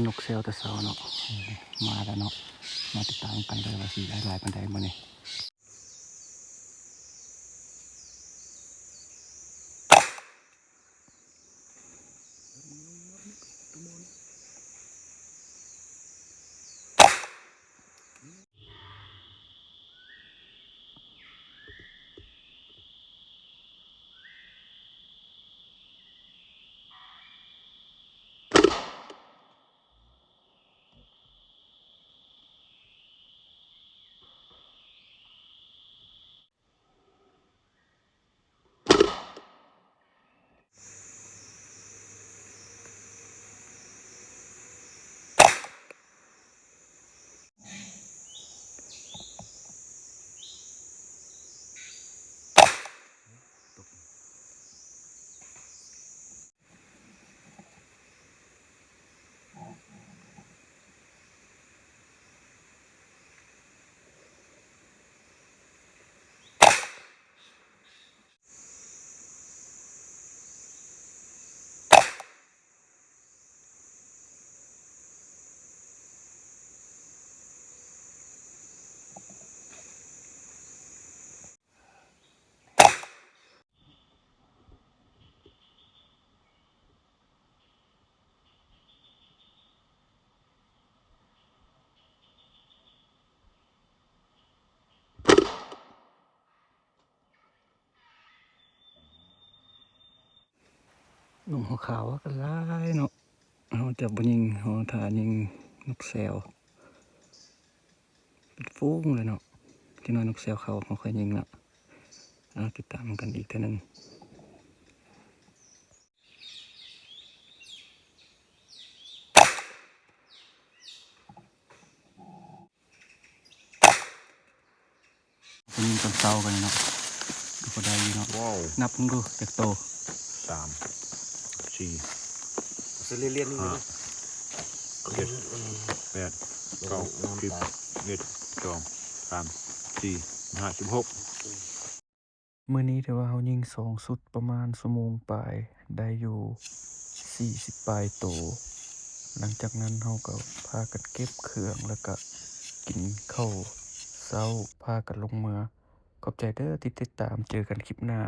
ນົກແຊວແຕ່ເຊົ້າເນາະ ມາແລ້ວເນາະ ມາຕິດຕາມກັນເລີຍວ່າຊິໄດ້ຫຼາຍປານໃດມື້ນີ້. ນົກຫົວຂາວກໍຫຼາຍເນາະ ເຮົາຈະບໍ່ຍິງ ເຮົາຖ້າຍິງນົກແຊວເປັນຝູງເລີຍເນາະ. ຈັກໜ້ອຍນົກແຊວເຂົ້າ ເຮົາຄ່ອຍຍິງເນາະ. ເອົາ ຕິດຕາມກັນອີກເທື່ອໜຶ່ງ. ເປັນຕອນເຊົ້າກັນເນາະ ກໍພໍໄດ້ຢູ່ເນາະ. ວ້າວ ນັບເບິ່ງດູຈັກໂຕ. ສາມ ສີ່ ເສຍລຽນໆນີ້ ຫ້າ ເຈັດ ແປດ ເກົ້າ ສິບ ສິບເອັດ ສອງ ສາມ ສີ່ ຫ້າ ສິບຫົກ. ມື້ນີ້ຖືວ່າເຮົາຍິງສອງຊຸດປະມານຊົ່ວໂມງປາຍ ໄດ້ຢູ່ສີ່ສິບປາຍໂຕ. ຫຼັງຈາກນັ້ນເຮົາກໍພາກັນເກັບເຄື່ອງ ແລ້ວກະກິນເຂົ້າເຊົ້າ ພາກັນລົງເມືອ. ຂອບໃຈເດີທີ່ຕິດຕາມ, ເຈີກັນຄລິບໜ້າ.